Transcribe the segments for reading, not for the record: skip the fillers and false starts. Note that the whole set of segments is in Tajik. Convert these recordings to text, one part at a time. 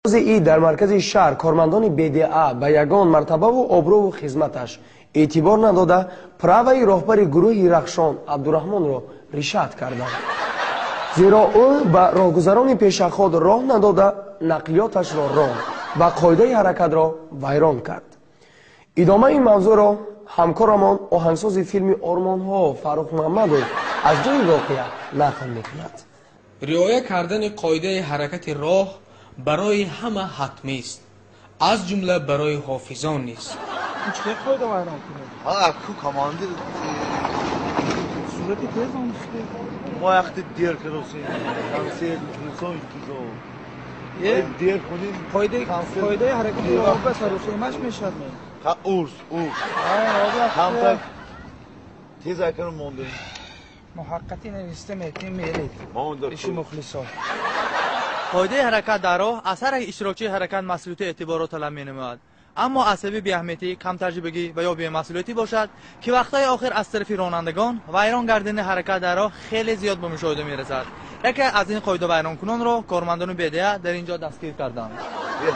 Рӯзи ид дар маркази шаҳр кормандони БДА ба ягон мартабаву обрӯву хизматаш эътибор надода, праваи роҳбари гурӯҳи Рахшон Абдураҳмонро ришат карданд. Зеро ӯ ба роҳгузарони пешаход роҳ надода, нақлиёташро ронд ва қоидаи ҳаракатро вайрон кард. Идомаи ин мавзӯъро ҳамкорамон, оҳангсози филми «Ормонҳо» Фаррух Муҳаммадов аз ҷои воқеа нақл мекунад. Риоя кардани қоидаи ҳаракати роҳ барои ҳама ҳатмист, аз ҷумла барои ҳофизон низ. Чӣ қоида вайрон кунед? Ку командир сурати тез омӯхтед. Мо яхти дер кардосем, консерт мухлисон интизор. Дер кунем. Қоидаи ҳаракати роҳ ба сарусемаш мешавад. Ха, урс урс. Камтар тез акарам мондем. Муҳаққати нависта метем, меред. Иши мухлисон. Қоидаи ҳаракат дар роҳ аз ҳар як иштирокчии ҳаракат масъулияти эътиборро талаб менамояд. Аммо аз сабаби беаҳамиятӣ, камтаҷрибагӣ ва ё бемасъулиятӣ бошад, ки вақтҳои охир аз тарафи ронандагон вайрон гардидани ҳаракат дар роҳ хеле зиёд ба мушоҳида мерасад. Яке аз ин қоидавайронкунонро кормандони БДА дар ин ҷо дастгир карданд.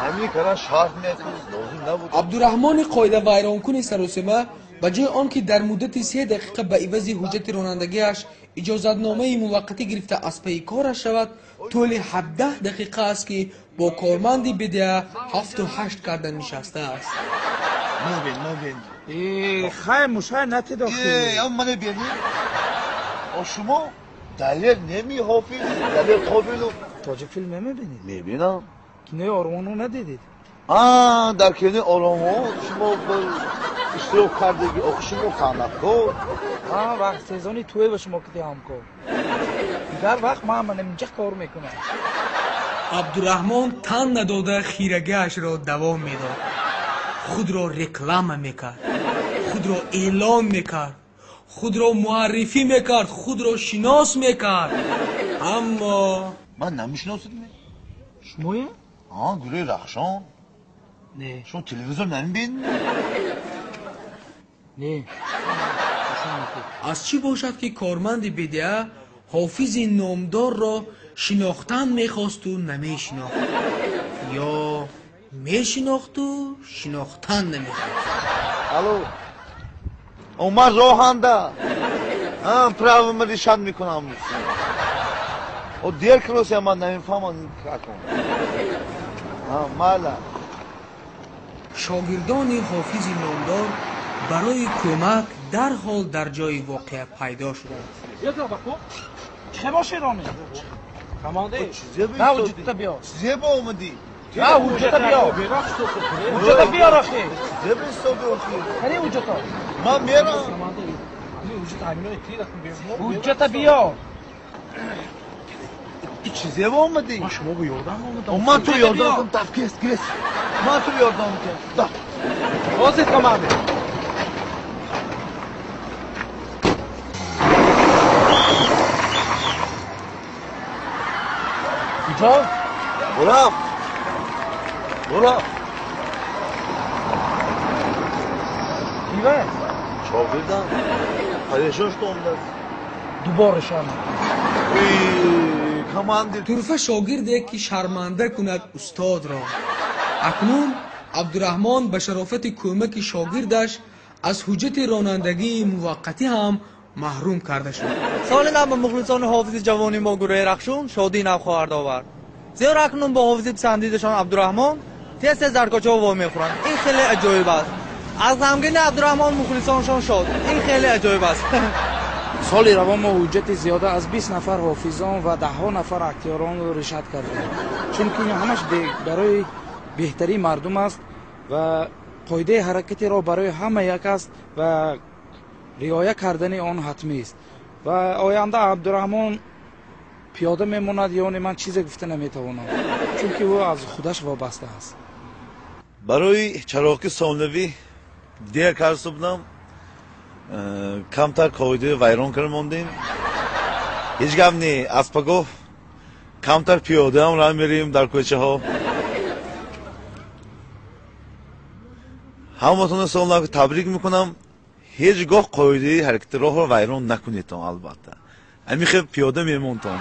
Ҳамин кара шарт мекунад, лозим набуд. Абдураҳмони қоидавайронкуни саросема ба ҷои он ки дар муддати 3 дақиқа ба ивази ҳуҷҷати ронандагиаш иҷозатномаи муваққатӣ гирифта аз пайи кораш шавад, тӯли 17 дақиқа аст, ки бо корманди БДА ҳафту ҳашт карда нишастааст. Мобин, мобин. Хай, мушай натидо. Мане бени. Шумо Далер неми, ҳофиз Далер Қобилов? Тоҷик филм намебинед? Мебинам. Кинои «Ормонҳо» надидед? Дар кинои «Оромҳо» шумо иштирок кардеги. Охи шумо санъаткор. Вақт сезони туе ба шумо кити ҳамкор. Дигар вақт ман манаминҷа кор мекунам. Абдураҳмон тан надода хирагиашро давом медод, худро реклама мекард, худро эълон мекард, худро муаррифӣ мекард, худро шинос мекард, аммо Ман намешиносед? Шумоя? Гурӯҳи Рахшон. Не. Шумо телевизор намебинед? Не. Аз чӣ бошад, ки корманди БДА ҳофизи номдорро шинохтан мехосту намешинохт ё мешинохту шинохтан намехост? Алло, омад роҳанда, правама ришат мекунам. О, дер кирося, ман намефаҳмам акун. Майла. Шогирдони ҳофизи номдор барои кӯмак дарҳол дар ҷои воқеа пайдо шуданд. Чӣ бошед, роне? Команде? На, ҳуҷҷата биёр. Зеба омадӣ? На, ҳуҷҷата биёр. Ҳуҷҷата биёр охи. Зеба истоди охи? Кани ҳуҷҷата? Ман мерам. Ҳуҷҷата биёр. Ту чӣ зеба омадӣ? Ман шумо ба ёрдам омадам. Ман ту ёрдам кунам. Таф, кес, кес. Ман ту ёрдам мекунам. Ҳозир, команде. Куҷо? Бурав, бурав. Кива? Шогирдам парешон шуд, омадааст. Дуборашон. Командир. Турфа шогирде, ки шарманда кунад устодро. Акнун Абдураҳмон ба шарофати кӯмаки шогирдаш аз ҳуҷҷати ронандагии муваққатӣ ҳам маҳрум карда шуд. Соли нав ба мухлисони ҳофизи ҷавони мо, гурӯҳи Рахшун, шодии нав хоҳад овард, зеро акнун бо ҳофизи писандидашон Абдураҳмон тез тез дар кӯчаҳо вомехӯранд. Ин хеле аҷоиб аст. Аз ғамгини Абдураҳмон мухлисоншон шод. Ин хеле аҷоиб аст. Соли равон мо ҳуҷҷати зиёда аз 20 нафар ҳофизон ва даҳҳо нафар актёронро ришат кардем, чунки ин ҳамаш барои беҳтарии мардум аст ва қоидаи ҳаракати роҳ барои ҳама як аст ва риоя кардани он ҳатмист. Ва оянда Абдураҳмон пиёда мемонад ё не, ман чизе гуфта наметавонам, чунки ӯ аз худаш вобаста аст. Барои чароғи сонавӣ дер карда будам, камтар қоидаи вайрон карда мондем. Ҳеҷ гап не, аз пагоҳ камтар пиёдаам роҳ мерем дар кӯчаҳо. Ҳаматонро соли нав табрик мекунам. Ҳеҷ гоҳ қоидаи ҳаракати роҳро вайрон накунедтон. Албатта, ҳамин хел пиёда мемонтон.